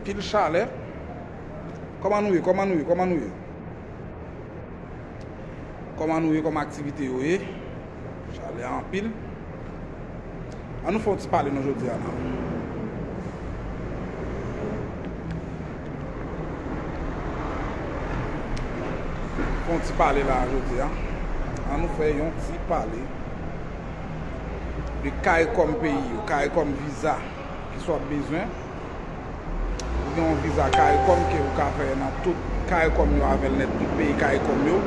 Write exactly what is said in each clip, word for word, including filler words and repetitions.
Pil chalè. Kòman nou ye? Kòman nou ye? Kòman nou ye? Kòman nou ye? Kòman aktivite yo ye? Chalè anpil. An nou fè yon ti pale non jodi a la. Fè yon ti pale la jodi a. An nou fè yon ti pale de CARICOM peyi yo, CARICOM viza. Ki sa w ap bezwen. Ou gen yon viza CARICOM ke ou ka fè nan tout CARICOM yo avè l nèt, tout peyi CARICOM yo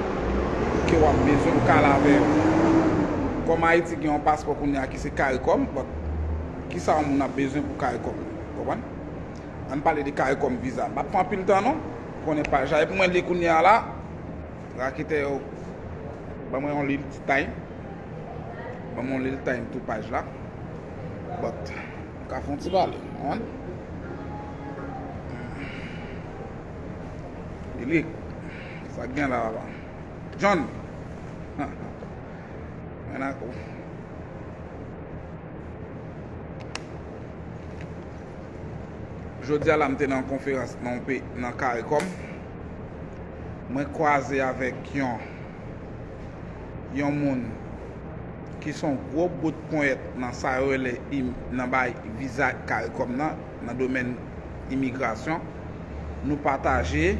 ke w ap bezwen, ou ka al avè l. Kòm Ayiti gen yon paspò kounye a ki se CARICOM, but ki sa yon moun ap bezwen pou CARICOM yo, konprann? Ann pale de CARICOM viza. M p ap pran anpil tan non, ou konnen paj la, epi mwen li kounye a la, raketè yo, ban mwen yon little time. Ban mwen yon little time tou paj la. But, nou ka fè yon ti pale, w konprann? Elik, sa k gen la, papa? John! Men ak ou. Jodi a la, m te nan yon konferans nan yon peyi, nan CARICOM. Mwen kwaze avèk yon, yon moun ki se yon gwo bout ponyèt nan sa yo rele im-, nan bay viza CARICOM nan, nan domèn imigrasyon. Nou pataje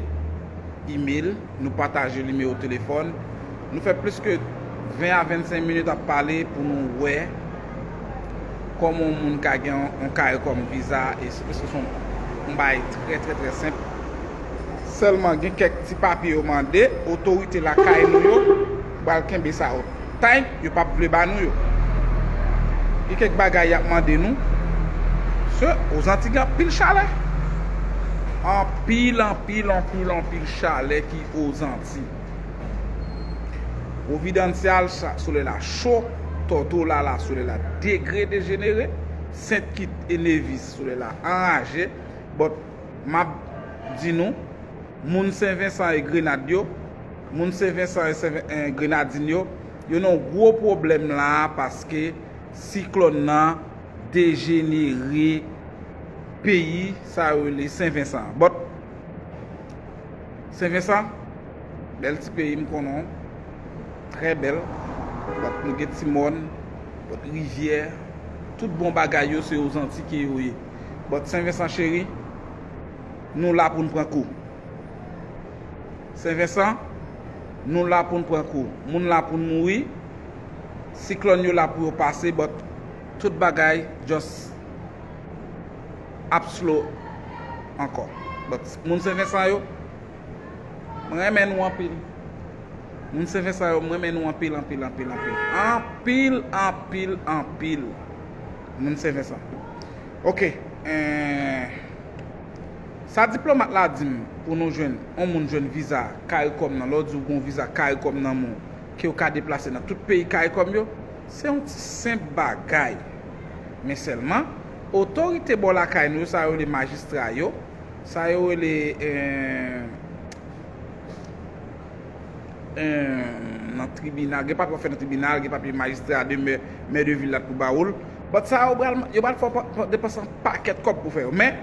email, nou pataje nimewo telefòn. Nou fè plis ke ven a vennsenk minit ap pale pou nou wè kòman yon moun ka gen yon, yon CARICOM viza, e se, se yon, yon bagay trè, trè, trè senp. Sèlman gen kèk ti papye yo mande, otorite lakay nou yo pral kenbe sa yo tight, yo p ap vle ba nou yo. Gen kèk bagay y ap mande nou. Se Ozanti gen anpil chalè. Anpil, anpil, anpil, anpil chalè ki Ozanti. Providencial, sa, solèy la cho. Tortola la, solèy la degre dejenere. Sent Kit e Nevis, solèy la anraje. But, m ap di nou, moun Sen Vensan e Grenad yo, moun Sen Vensan e Sen Ven-, e Grenadin yo, yo nan yon gwo pwoblèm la a paske siklòn nan dejenere peyi sa yo rele Sen Vensan. But, Sen Vensan, bèl ti peyi m konnen w, trè bèl. But, nou gen ti mòn, but, rivyè, tout bon bagay yo se Ozanti ke yo ye. But, Sen Vensan cheri, nou la pou n pran kou. Sen Vensan, nou la pou n pran kou. Moun la pou n mouri. Siklòn yo la pou yo pase, but tout bagay just ap slow ankò. But moun Sen Vensan yo, mwen renmen nou anpil. Moun Sen Vensan yo, mwen renmen nou anpil, anpil, anpil, anpil. Anpil, anpil, anpil. Moun Sen Vensan. Ok, eh, sa diplomat la di m pou nou jwenn, yon moun jwenn viza CARICOM nan, lè w di w gen yon viza CARICOM nan men w, ke w ka deplase nan tout peyi CARICOM yo, se yon ti senp bagay. Men sèlman, otorite bò lakay nou yo, sa yo rele majistra yo, sa yo rele, eh, eh, nan tribinal, gen papye w ap fè nan tribinal, gen papye majistra, de mè, mè de vil la pou ba w l. But sa yo pral, yo pral fè w pa, pa, depanse yon pakèt kòb pou fè yo. Men,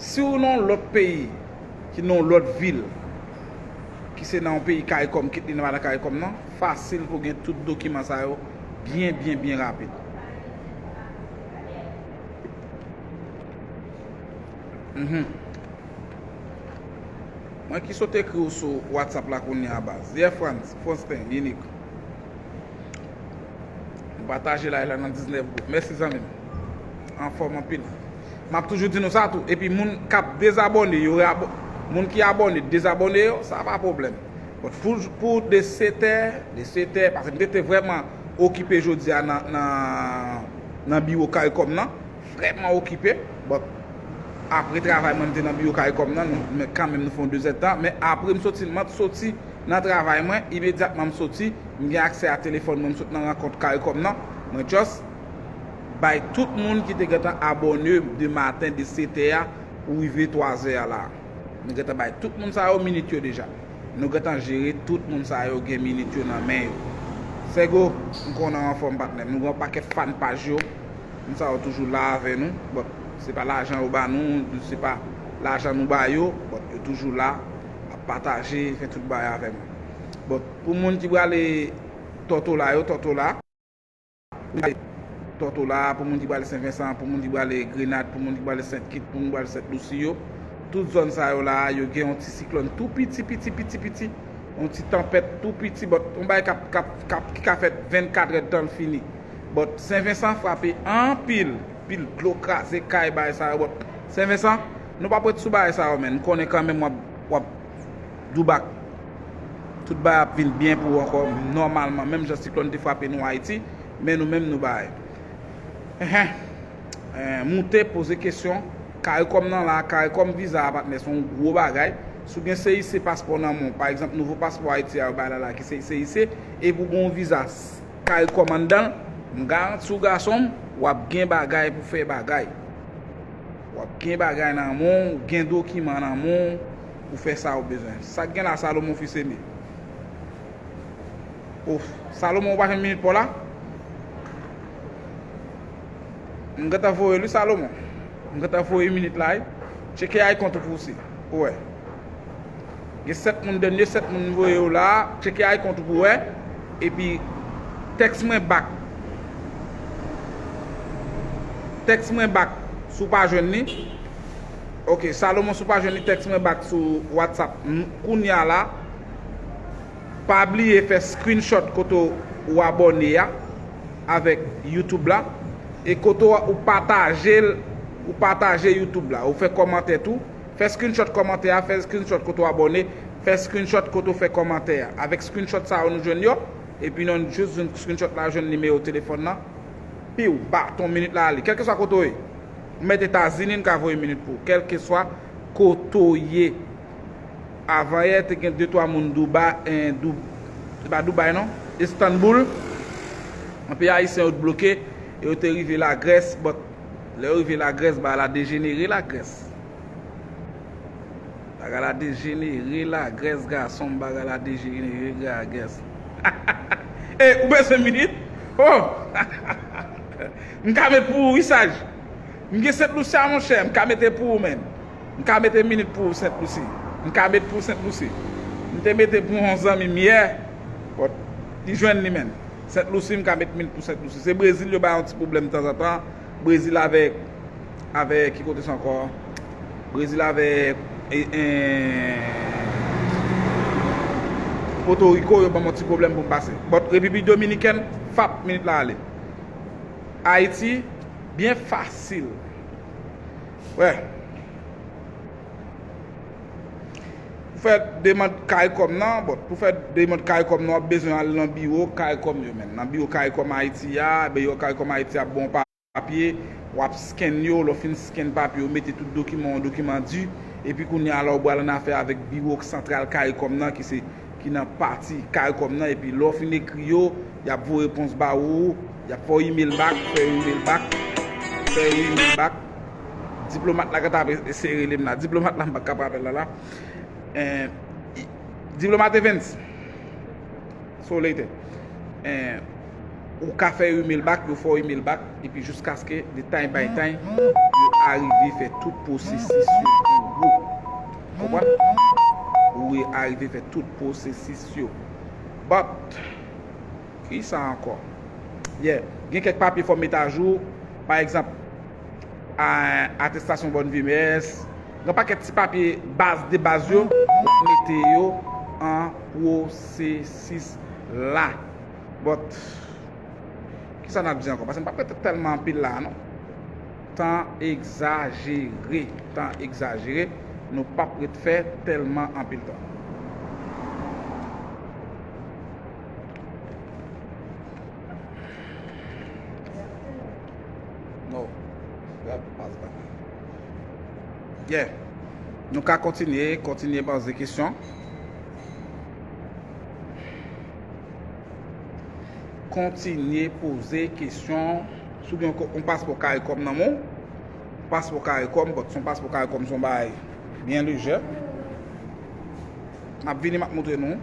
si w nan yon lòt peyi, ki nan yon lòt vil, ki se nan yon peyi CARICOM, kit li nan pa nan CARICOM nan, fasil pou w gen tout dokiman sa yo byen, byen, byen rapid. Mhm. Mwen ki sot ekri w sou WhatsApp la kounye a baz. Yeah, Frans, Franspen, Yinik. Nou pataje live la nan diznèf gwoup. Mèsi zanmi m. Anfòm anpil. M ap toujou di nou sa tou. Epi moun k ap dezabòne, yo reabò-, moun ki abòne, dezabòne yo, sa pa pwoblèm. But pou, pou de setè, de setè, paske m te, te vrèman okipe jodi a nan, nan, nan biwo CARICOM nan. Vrèman okipe. But apre travay mwen, m te nan biwo CARICOM nan, nou, men kanmenm nou fè yon dezèdtan. Men apre m soti, m ap soti nan travay mwen, imedyatman m soti, m gen aksè a telefòn mwen, m sot nan rankont CARICOM nan. Mwen just bay tout moun ki te gentan abòne de maten de setè a pou rive twazè a la. Nou gentan bay tout moun sa yo minit yo deja. Nou gentan jere tout moun sa yo gen minit yo nan men yo. Sego, m konnen w anfòm patnè m. Nou gen yon pakèt fan paj yo. Moun sa yo toujou la avè nou. Bon, se pa lajan yo ba nou, se pa lajan nou ba yo, but yo toujou la, ap pataje, fè tout bagay avè m. But pou moun ki prale Tòtola yo, Tòtola, Tòtola, pou moun ki prale Sen Vensan, pou moun ki prale Grenad, pou moun ki prale Sent Kit, pou moun ki prale Sent Lisi yo, tout zòn sa yo la, yo gen yon ti siklòn tou piti, piti, piti, piti, yon ti tanpèt tou piti, but yon bagay k ap, k ap, k ap, ki ka fèt vennkat èdtan l fini. But Sen Vensan frape anpil, pil dlo kraze kay, bagay sa yo, but Sen Vensan, nou p ap ret sou bagay sa yo, men n konnen kanmenm w ap, w ap doubak. Tout bagay ap vin byen pou ou ankò, nòmalman, menm jan siklòn te frape nou Ayiti, men nou menm nou bagay. Enhen. Eh, moute, poze kesyon. Caricom nan la, Caricom viza a, patnè, se yon gwo bagay. Si w gen C I C paspò nan men w, pa egzanp, nouvo paspò Ayiti a yo bay la la, ki se C I C, epi w gen yon viza Caricom anndan l, m garanti w, gason m, w ap gen bagay pou fè bagay. W ap gen bagay nan men w, gen dokiman nan men w pou fè sa w bezwen. Sa k gen la, Salomon Fils-Aimé? Oh, Salomon, ou pa jwenn minit pa w la? M gentan voye l wi, Salomon. M gentan voye minit la wi. Tcheke ay kont ou pou w si ou wè. Gen sèt moun, dènye sèt moun m voye yo la. Tcheke ay kont ou pou w wè. Epi tèks mwen bak. Tèks mwen bak si w pa jwenn li. Ok, Salomon, si w pa jwenn li, tèks mwen bak sou WhatsApp. M, kounye a la, pa bliye fè screenshot kote w abòne a avèk YouTube la. E kote w, ou pataje l, ou pataje YouTube la. Ou fè kòmantè tou. Fè screenshot kòmantè a, fè screenshot kote w abòne, fè screenshot kote w fè kòmantè a. Avèk screenshot sa yo nou jwenn yo, epi nou jis jwenn screenshot la, jwenn nimewo telefòn nan. Piw, baton, minit la ale. Kèlkeswa kote w ye. Ou mèt Etazini, n ka voye minit pou ou. Kèlkeswa kote w ye. Avanyè, te gen de twa moun Dubai, en, Dou-, se pa Dubai non, Istanbul. Anpil Ayisyen yo t bloke, e yo te rive Lagrès, but lè yo rive Lagrès, bagay la dejenere Lagrès. Bagay la dejenere Lagrès, gason m, bagay la dejenere Lagrès. E, ou bezwen minit? Oh! M ka met pou ou wi, Saj. M gen Sent Lisi a, monchè, m ka mete pou ou, menn. M ka mete minit pou ou, Sent Lisi. M ka met pou ou, Sent Lisi. M te mete pou yon zanmi m yè, but li jwenn li, menn. Sent Lisi, m ka met minit pou Sent Lisi. Se Brezil yo bay yon ti pwoblèm tanzantan. Brezil avèk, avèk, ki kote sa ankò? Brezil avèk, e, e, Pòtoriko, yo ban m yon ti pwoblèm pou m pase. But Repiblik Dominikèn, fap, minit la ale. Ayiti, byen fasil. Wè. Pou fè demann Caricom nan, but pou fè demann Caricom nan, w ap bezwen al nan biwo Caricom yo, menn. Nan biwo Caricom Ayiti a, biwo Caricom Ayiti a, bon, papye, w ap scan yo, lè w fin scan papye yo, mete tout dokiman w, dokiman di, epi kounye a la w pral annafè avèk biwo santral Caricom nan ki se, ki nan pati Caricom nan, epi lè w fin ekri yo, y ap voye repons ba ou, y ap fè w email back, fè w email back, fè w email back. Diplomat la gentan ap eseye rele m la. Diplomat la m pa t ka pran apèl la la. Eh, Diplomat Evans. So later. Eh, ou ka fè email back, yo fè w email back, epi jiskaske de time by time, yo arive fè tout pwosesis yo pou ou. Konprann? Ou arive fè tout pwosesis yo. But, kisa ankò? Yeah, gen kèk papye fò w mete ajou. Pa egzanp, a, atestasyon bòn vimès. Gen pakèt ti papye baz de baz yo, ou mete yo an pwosesis la. But, kisa n ap di ankò? Paske m p ap rete tèlman anpil la, non. Tan egzajere, tan egzajere, nou p ap ret fè tèlman anpil tan. No. That pass back. Yeah. Nou ka kontinye, kontinye poze kesyon. Kontinye poze kesyon. Si w gen yon ko-, yon paspò Caricom nan men w, paspò Caricom, but se yon paspò Caricom, se yon bagay byen lejè. M ap vini, m ap montre nou.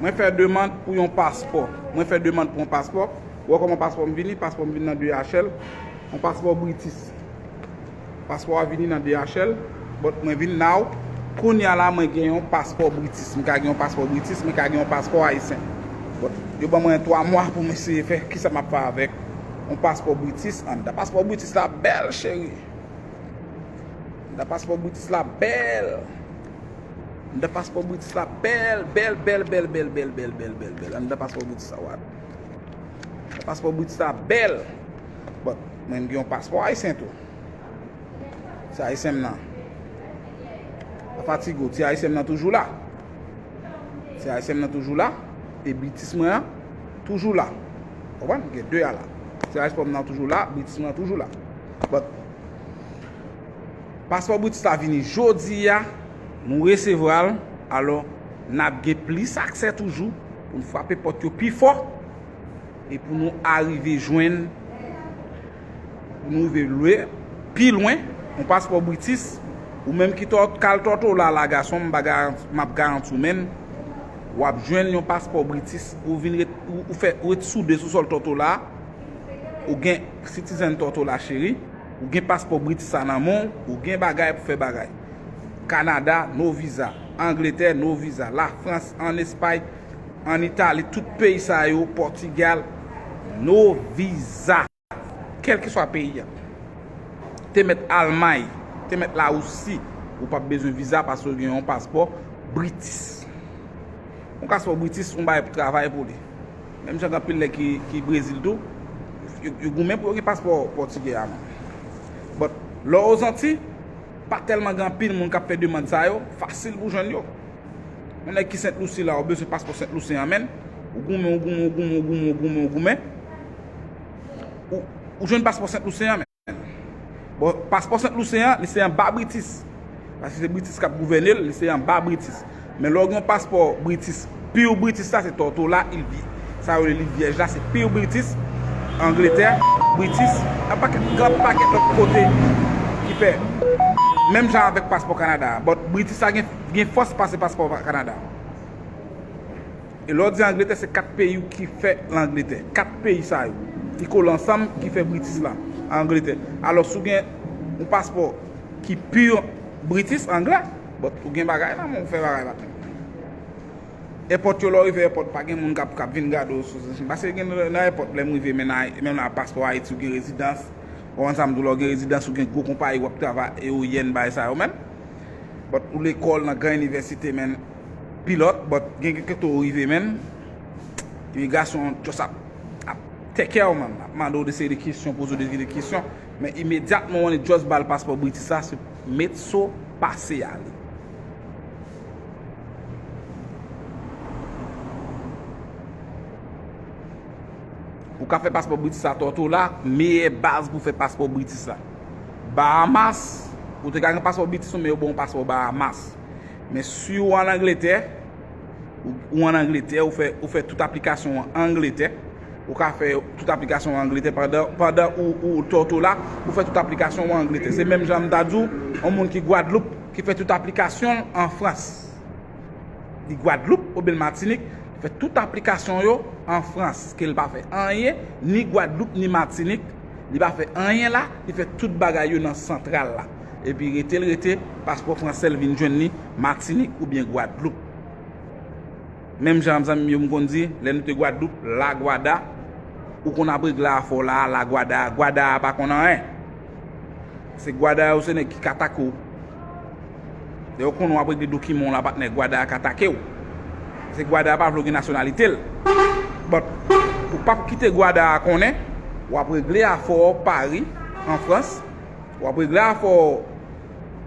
Mwen fè demann pou yon paspò. Mwen fè demann pou yon paspò. Ou wè kòman paspò m vini? Paspò m vin nan D H L. Yon paspò britis. Paspò a vini nan D H L. But mwen vin now. Kounye a la, mwen gen yon paspò britis. Mwen ka gen yon paspò britis, mwen ka gen yon paspò ayisyen. But yo ban mwen twa mwa pou mwen eseye fè kisa m ap fè avèk yon paspò britis. Anndan paspò britis la bèl, cheri. Anndan paspò britis la bèl. Anndan paspò britis la bèl, bèl, bèl, bèl. Anndan paspò britis la, wad. Anndan paspò britis la bèl. But mwen gen yon paspò ayisyen tou. Ti ayisyen m nan. Pa fatige w, ti ayisyen m nan toujou la. Ti ayisyen m nan toujou la. E britis mwen an toujou la. Konprann? Gen de a la. Ti ayisyen m nan toujou la, britis mwen an toujou la. But paspò britis la vini jodi a, nou resevwa l, alò n ap gen plis aksè toujou pou n frape pòt yo pi fò e pou nou arive jwenn, pou nou rive lwe pi lwen, yon paspò britis, ou menm ki tò-, k al Tòtola la, gason m, m pa garanti, m ap garanti w, menn, w ap jwenn yon paspò britis, ou vin ret, ou, ou fè, ou ret soude sou sòl Tòtola, ou gen citizen Tòtola, cheri, ou gen paspò britis sa nan men w, ou gen bagay pou fè bagay. Kanada, no viza. Angletè, no viza. Lafrans, ann Espay, ann Itali, tout peyi sa yo, Pòtigal, no viza. Kèlkeswa peyi a. Te mèt Almay, te mèt Lawousi, ou p ap bezwen viza paske w gen yon paspò britis. Yon paspò britis, yon bagay pou travay pou li. Menm jan gen anpil nèg ki, ki Brezil tou, yo, yo goumen pou yo gen paspò pòtigè a menm. But lè w Ozanti, pa tèlman gen anpil moun k ap fè demann sa yo, fasil pou jwenn yo. Yon nèg ki Sent Lousi la, ou bezwen paspò Sent Lousi an menn, ou goumen, ou goumen, ou goumen, ou goumen, ou goumen, ou goumen, ou, ou jwenn paspò Sent Lousi an menn. Bon, paspò Sent Lousen an, li se anba Britis. Paske se Britis k ap gouvène l, li se anba Britis. Men lè w gen yon paspò Britis, pure Britis la, se Tortola, Il Vye-, sa yo rele Lil Vyèj la, se pure Britis, Angletè, Britis, yon pakèt, yon pakèt lòt kote ki fè menm jan avèk paspò Kanada a. But Britis la gen, gen fòs pase paspò Kanada a. E lè w di Angletè, se kat peyi ki fè Angletè. Kat peyi sa yo ki kole ansanm ki fè Britis la, Angletè. Alò, si w gen yon paspò ki pure Britis, anglè, but ou gen bagay nan men w, ou fè bagay la. Èpòt yo, lè w rive èpòt, pa gen moun k ap, k ap vin gade w sou, paske gen nan èpòt, lè m rive, men nan, men nan paspò Ayiti, ou gen rezidans. Ou konn sa m di w, lè w gen rezidans, ou gen gwo konpayi, w ap travay, eoyèn, bagay sa yo menm. But ou lekòl nan gran inivèsite, men pilòt, but gen, gen kote w rive, men imigrasyon just ap, ap tèkè w, man, ap mande w de seri de kesyon, poze w de seri de kesyon, men imedyatman w annik just ba l paspò Britis la, se met so pase ale. Ou ka fè paspò Britis la Tortola, meyè baz pou fè paspò Britis la. Bahamas, ou te ka gen paspò Britis ou, men yo ba w paspò Bahamas. Men si w ann Angletè, ou, ou ann Angletè, ou fè, ou fè tout aplikasyon an Angletè, ou ka fè tout aplikasyon an Angletè pandan, pandan ou, ou Tortola, ou fè tout aplikasyon ou an Angletè. Se menm jan m ta di w, yon moun ki Gwadloup, ki fè tout aplikasyon l an Frans. Li Gwadloup oubyen l Matinik, li fè tout aplikasyon yo an Frans, ke l pa fè anyen, ni Gwadloup, ni Matinik, li pa fè anyen la, li fè tout bagay yo nan santral la. Epi rete l rete, paspò fransè l vin jwenn li Matinik oubyen Gwadloup. Menm jan zanmi m yo m konn di, lè nou te Gwadloup, Lagwada, ou konn ap regle afè w la, Lagwada, Gwada a pa konn anyen. Se Gwada yo, se nèg ki ka atake w. Lè yo konnen w ap regle dokiman w la, patnè, Gwada a ka atake w. Se Gwada a pa vle w gen nasyonalite l. But, ou p ap kite Gwada a konnen, w ap regle afè w Pari, an Frans, w ap regle afè w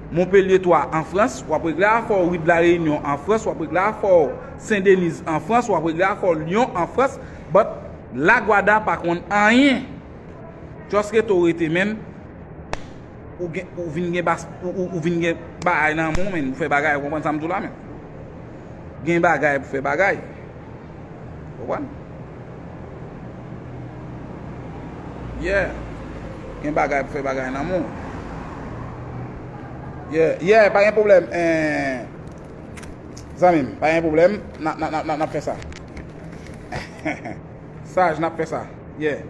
Montpellier twa an Frans, w ap regle afè w Rue de la Réunion an Frans, w ap regle afè w Sen Deniz an Frans, w ap regle afè w Lyon an Frans, but Lagwada pa konn anyen. Just rete w rete, menn. Ou gen, ou vin gen bas, ou, ou, ou vin gen bagay nan men w, menn. Ou fè bagay, ou konprann sa m di w la, menn. Gen bagay pou fè bagay. Konprann? Yeah. Gen bagay pou fè bagay nan men w. Yeah, yeah, pa gen pwoblèm. Eh, Zanmi m, pa gen pwoblèm, n a, n a, n a, n a, n ap fè sa. Saj, n ap fè sa. Yeah.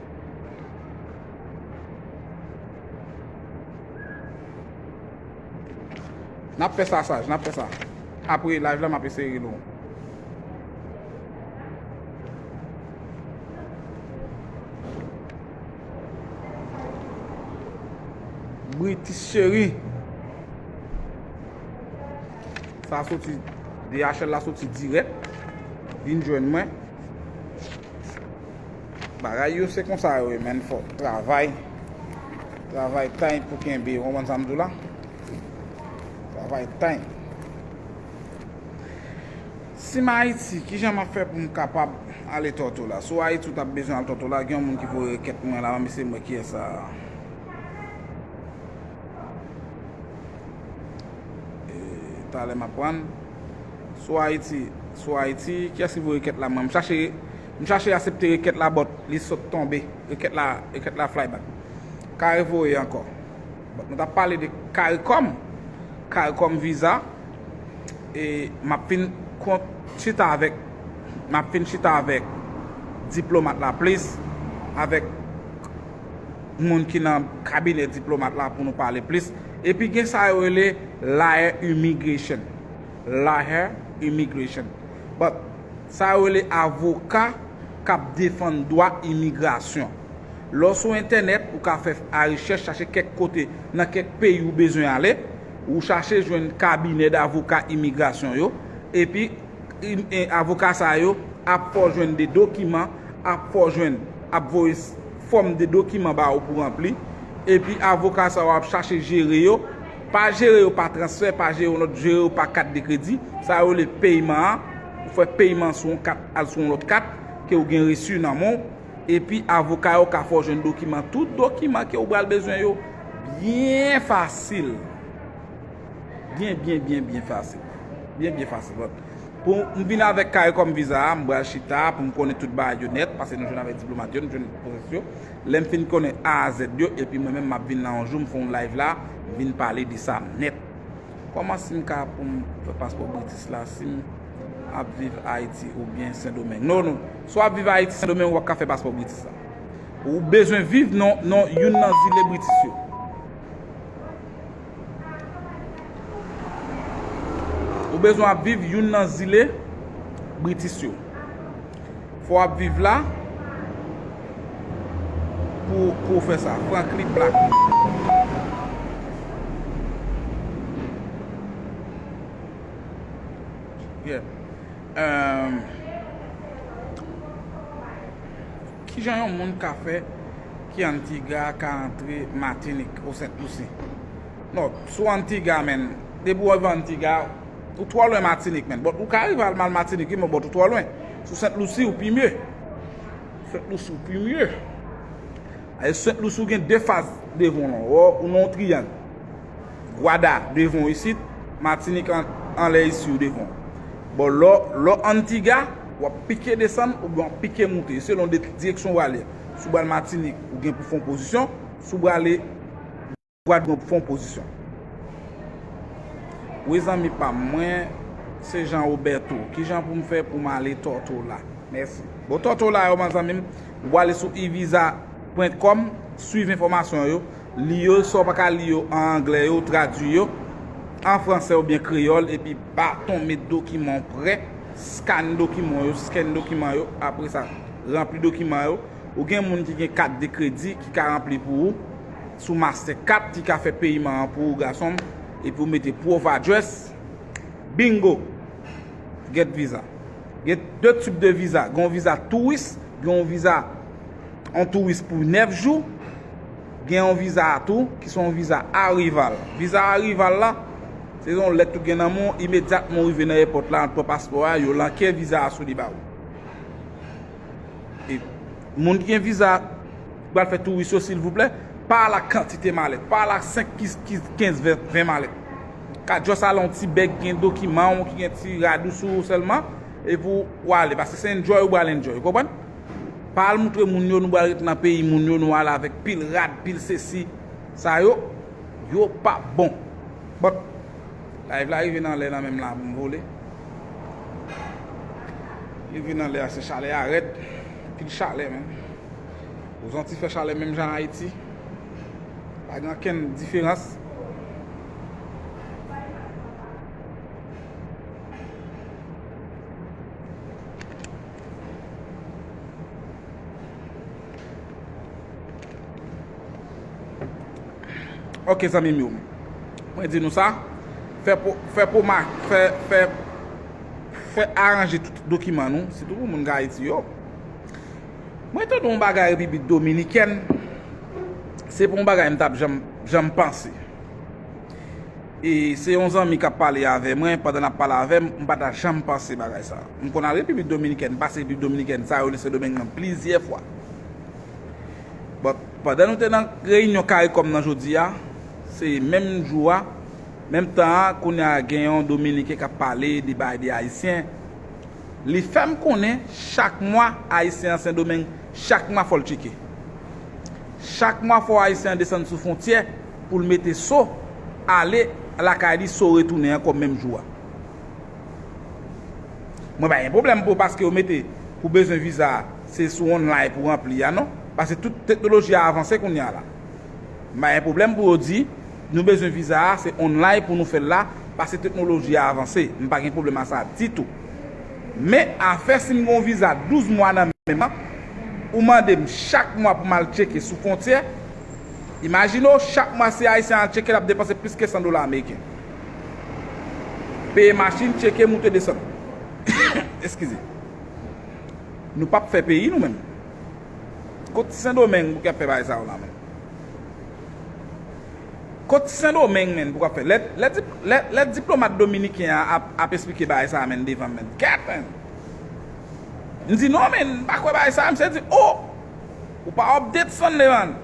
N ap fè sa, Saj, n ap fè sa. Apre live la, m ap eseye rele w. British cheri. Sa soti, D H L la soti dirèk. Vin jwenn mwen. Bagay yo se konsa yo ye, menn, fò travay. Travay tann pou kenbe, ou konprann sa m di w la? Travay tann. Si m Ayiti, kijan m ap fè pou m kapab ale Tortola? Si w Ayiti, ou t ap bezwen al Tortola, gen yon moun ki voye rekèt mwen la, m ap eseye m wè kiyès sa. E, talè m ap pran. Si w Ayiti, si w Ayiti, kiyès ki voye rekèt la? Mwen, m chache, m chache aksepte rekèt la, but li sot tonbe. Rekèt la, rekèt la fly back. Ka revoye ankò. But nou t ap pale de CARICOM. CARICOM visa. E m ap fin kont chita avèk, m ap fin chita avèk diplomat la plis, avèk moun ki nan kabinè diplomat la pou nou pale plis. Epi gen sa yo rele lawyer immigration. Lawyer immigration. But sa yo rele avoka k ap defann dwa imigrasyon. Lè w sou entènèt, ou ka fè a rechèch, chache kèk kote nan kèk peyi ou bezwen ale, ou chache jwenn kabinè davoka imigrasyon yo, epi im- e, avoka sa yo ap fè w jwenn de dokiman, ap fè w jwenn, ap voye s- fòm de dokiman ba ou pou ranpli, epi avoka sa yo ap chache jere yo, pa jere yo pa transfè, pa jere yo lòt, jere yo pa kat de kredi, sa yo rele peyman an, ou fè peyman sou yon kat, al sou yon lòt kat, ke ou gen resi nan men w, epi avoka yo ka fè w jwenn dokiman, tout dokiman ke ou pral bezwen yo, byen fasil. Byen, byen, byen, byen fasil. Byen, byen fasil. Bon, pou m vin avèk CARICOM visa a, m pral chita pou m konnen tout bagay yo nèt, paske nou jwenn avèk diplomat yo, nou jwenn pwosès yo. Lè m fin konnen A a Z yo, epi mwen menm m ap vin la yon jou, m fè yon live la, m vin pale de sa nèt. Kòman si m ka pou m fè paspò British la, si m ap viv Ayiti oubyen Sendomeng? Non, non. Si w ap viv Ayiti, Sendomeng, ou p ap ka fè paspò British la. Ou bezwen viv nan, nan youn nan zile British yo. Ou bezwen ap viv youn nan zile British yo. Fò w ap viv la pou, pou w fè sa. Franklin Black. Yeah. Um, Kijan yon moun ka fè ki Antigua ka antre Matinik ou Sent Lusi? Non, sou Antigua, menn. Depi w rive Antigua, ou twò lwen Matinik, menn. But ou ka rive al mal Matinik, wi, men but ou twò lwen. Sou Sent Lusi, ou pi mye. Sent Lusi, ou pi mye. E Sent Lusi, ou gen de faz devan w lan. Ou, ou nan yon triyang. Gwada devan w isit, Matinik an, anlè isi w devan w. Bon, lè w, lè w Antigua, w ap pike desann oubyen w ap pike moute, selon de direksyon w ale. Si w pral Matinik, ou gen pou fè yon pozisyon, si w prale Gwadloup, ou gen pou fè yon pozisyon. Wi, zanmi pa m, mwen se Jean Roberto. Kijan pou m fè pou m ale Tortola? Mèsi. Bon, Tortola yo, man, zanmi m, ou ale sou e visa point com, swiv enfòmasyon yo, li yo, sa w pa ka li yo an anglè yo, tradui yo an fransè oubyen kreyòl, epi baton met dokiman w prè, scan dokiman yo, scan dokiman yo, apre sa, ranpli dokiman yo. Ou gen moun ki gen kat de kredi ki ka ranpli pou ou sou Mastercard, ki ka fè peyiman an pou ou, gason m, epi ou mete proof address. Bingo! Get visa. Gen de tip de viza. Gen yon viza touris, gen yon viza yon touris pou nèf jou, gen yon viza a tou ki se yon viza arrival. Viza arrival la, se yon lèt ou gen nan men w, imedyatman w rive nan èpòt la, ou pran paspò a, yo lanke viza a sou li ba ou. E moun ki gen viza, ki pral fè touris yo, silvouplè, pa al ak kantite malèt. Pa al ak senk, kenz, ven, ven malèt. Ka just al yon ti bèg, gen dokiman w, ki gen ti rad ou sou ou sèlman, epi w ale. Paske se enjoy ou pral enjoy, ou konprann? Pa al moutre moun yo nou pral ret nan peyi moun yo, nou al avèk pil rad, pil sesi. Sa yo, yo pa bon. But, live la rive nan lè nan menm la pou m vole. Leve nan lè a, se chalè a rèd. Anpil chalè, menm. Ozanti fè chalè menm jan Ayiti. Pa gen okenn diferans. Ok, zanmi m yo. Mwen di nou sa. Fè po, fè po ma, fè, fè, fè aranje tout dokiman nou, sitou pou moun k Ayiti yo. Mwen tande yon bagay Repiblik Dominikèn, se pa yon bagay m t ap janm, janm panse. E se yon zanmi k ap pale avè mwen, pandan l ap pale avè m, m pa ta janm panse bagay sa. M konn al Repiblik Dominikèn, m pase Repiblik Dominikèn, sa yo, Sendomeng nan plizyè fwa. But, pandan nou te nan reyinyon CARICOM nan jodi a, se menm jou a, menm tan an, kounye a gen yon Dominiken k ap pale de bagay de Ayisyen. Li fè m konnen chak mwa, Ayisyen an Sendomeng, chak mwa fò l tcheke. Chak mwa fò Ayisyen an desann sou fwontyè pou l mete so, ale lakay li, so retounen ankò menm jou a. Mwen pa gen pwoblèm pou paske yo mete pou bezwen viza a, se sou online pou ranpli a non. Paske tout teknoloji a avanse kounye a la. M pa gen pwoblèm pou yo di nou bezwen viza a, se online pou nou fè l la, paske teknoloji a avanse. M pa gen pwoblèm a sa ditou. Men afè si m gen yon viza douz mwa nan men m, ou mande m chak mwa pou m al tcheke sou fwontyè, imajine w, chak mwa si Ayisyen an al tcheke, l ap depanse plis ke san dola ameriken. Peye machin, tcheke, moute, desann. Eskize. Nou p ap fè peyi nou menm. Kot Sendomeng pou k ap fè bagay sa yo la menm? Kot Sendomeng menm pou k ap fè? Lè, lè, dip- lè, lè diplomat dominiken an ap, ap esplike bagay sa a menm devan m menm. Kèt menm! M di non menm, m pa kwè bagay sa a. Misye di, oh! Ou pa update Sunday man.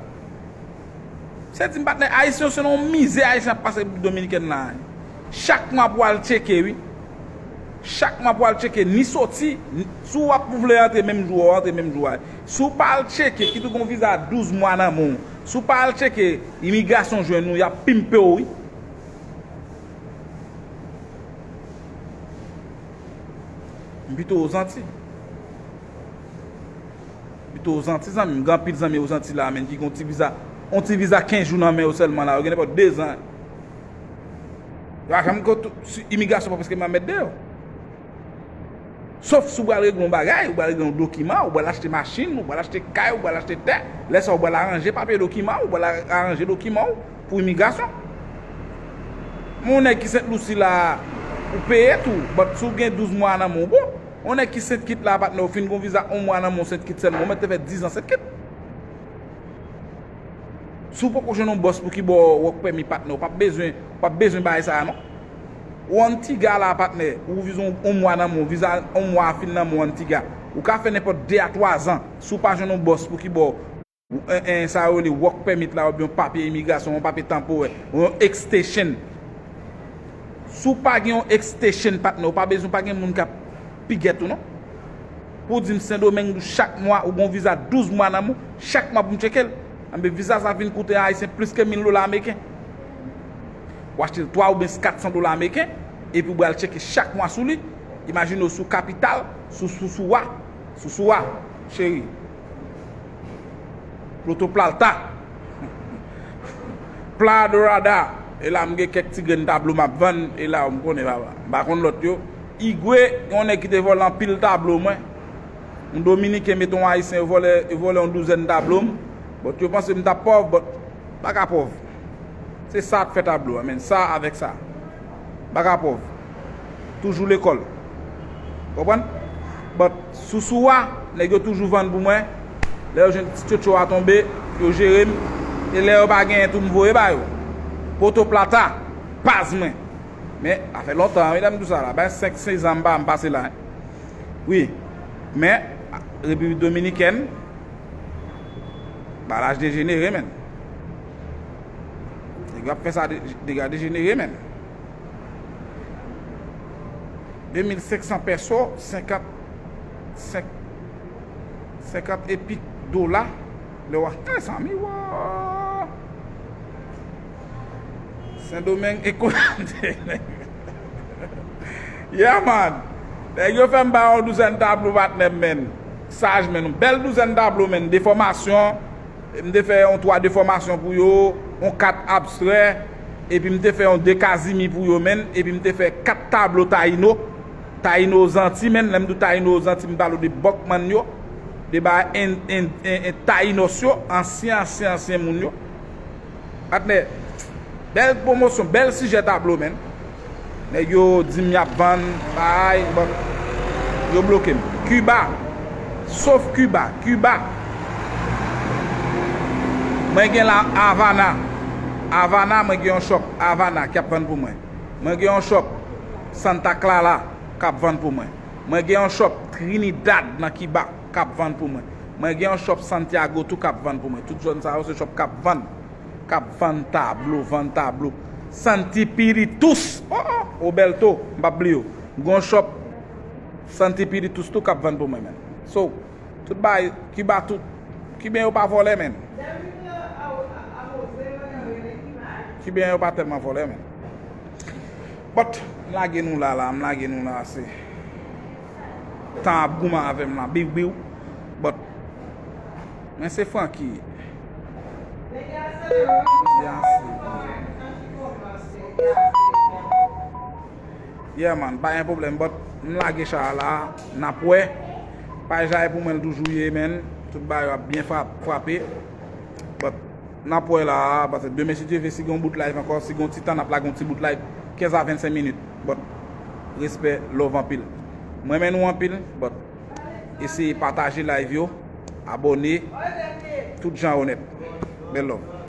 Se di m patnè, Ayisyen yo se nan yon mizè Ayisyen ap pase Repiblik Dominikèn la. Chak mwa pou al tcheke wi. Chak mwa pou al tcheke ni soti, ni- si w ap vle antre menm jou a, w antre menm jou a. Si w pa al tcheke, kit ou gen yon viza douz mwa nan men w. Si w pa al tcheke, imigrasyon jwenn ou, y ap pimpe w wi. M pito Ozanti. Pito Ozanti, zanmi m. Gen anpil zanmi Ozanti la menm ki gen yon ti viza, yon ti viza kenz jou nan men yo sèlman la. Yo gen nenpòt de zan. Yo pa janm go tou, si imigrasyon pa prèske pa mèt de yo. Sof si w pral regle yon bagay, ou pral regle yon dokiman, ou pral achte machin, ou pral achte kay, ou pral achte tè. Lè sa a, ou pral aranje papye dokiman, ou pral aranje dokiman w pou imigrasyon. Men yon nèg ki Sent Lisi la, ou peye tou, but si w gen douz mwa nan men w, bon. Yon nèg ki Sent Kit la, patnè, w fin gen yon viza yon mwa nan men w Sent Kit sèlman, ou mèt te fè diz an Sent Kit. Si w poko jwenn yon bòs pou ki ba w work permit, patnè, w p ap bezwen, w p ap bezwen bagay sa a non. Ou Antiga la, patnè, ou viza yon, yon mwa nan men w, viza yon mwa a fin nan men w Antiga. Ou ka fè nenpòt de a twa zan, si w pa jwenn yon bòs pou ki ba w, en, en, sa yo rele work permit la, oubyen yon papye imigrasyon, yon papye tanporè, yon extension. Si w pa gen yon extension, patnè, ou pa bezwen, pa gen moun k ap pigèt ou non. Pou w di m Sendomeng, chak mwa, ou gen yon viza douz mwa nan men w, chak mwa pou m tcheke l. Anben, viza sa vin koute Ayisyen plis ke mil dola ameriken. Ou achte twa oubyen kat san dola ameriken, epi ou pral tcheke chak mwa sou li. Imajine w sou kapital, sou, sou, sou wa, sou, sou wa, cheri. Puerto Plata. Playa Dorada. E la m gen kèk ti grenn tablo m ap vann. E la m konnen papa. M pa konn lòt yo. Igwe, yon nèg ki te vòlè anpil tablo mwen. Yon Dominiken mete yon Ayisyen, yo vòlè, yo vòlè yon douzèn tablo m. But yo panse m t ap pòv, but pa ka pòv. Se sa k fè tablo a, men sa avèk sa. Pa ka pòv. Toujou lekòl. Konprann? But, sousou a, nèg yo toujou vann pou mwen. Lè yo jwenn ti tchotcho a tonbe, yo jere m. E lè yo pa genyen tou, m voye ba yo. Puerto Plata, baz mwen. Men, sa fè lontan, medam, tou sa la. Bay senk, sèz an m pa, m pase la. Wi. Men, Repiblik Dominikèn, bagay la dejenere, menn. Nèg yo ap fè sa de, dega dejenere, menn. De mil senk san pèso, senkant, senk, senkant epi dola. Lè w a, mezanmi, wa. Sendomeng eko. Yeah, man. Nèg yo fè m bay yon douzèn tablo, patnè m, menn. Saj, menn. Yon bèl douzèn tablo, menn. Defòmasyon. M te fè yon twa defòmasyon pou yo, yon kat abstrè, epi m te fè yon de Kazimi pou yo, menn. Epi m te fè kat tablo Tayino. Tayino Zanti, menn. Lè m di w Tayino Zanti, m pale w de Bòkmann yo, de bagay en, en, en, en Tayinos yo, ansyen, ansyen, ansyen moun yo. Patnè, bèl pwomosyon, bèl sijè tablo, menn. Nèg yo di m y ap vann, bay, bon, yo bloke m. Kiba, sof Kiba, Kiba. Mwen gen la Avana. Avana, mwen gen yon shop Avana k ap vann pou mwen. Mwen gen yon shop Santa Clara k ap vann pou mwen. Mwen gen yon shop Trinidad nan Kiba k ap vann pou mwen. Mwen gen yon shop Santiago tou k ap vann pou mwen. Tout zòn sa yo se shop k ap vann. K ap vann tablo, vann tablo. Santi Piritus, oh, oh, Roberto, m p ap bliye w. M gen yon shop Santi Piritus tou k ap vann pou mwen, menn. So, tout bagay, Kiba tout. Kiben yo pa vòlè, menn. Kiben yo pa tèlman vòlè, menn. But, m lage nou la, la, m lage nou la, se. Tan ap goumen avè m la, biw, biw. But, men se Francky. Yeah, man, pa gen pwoblèm, but m lage cha a la, n ap wè. Paj la e pou mwen l toujou ye, menn. Tout bagay yo ap byen fra-, frape. But, n ap wè la, paske demen, si Dye vle, si gen yon bout live ankò, si gen yon ti tan, n ap lage yon ti bout live, kenz a vennsenk minit. But, respè, love anpil. M renmen nou anpil, but, eseye pataje live yo, abòne, tout jan onèt. Bèl love.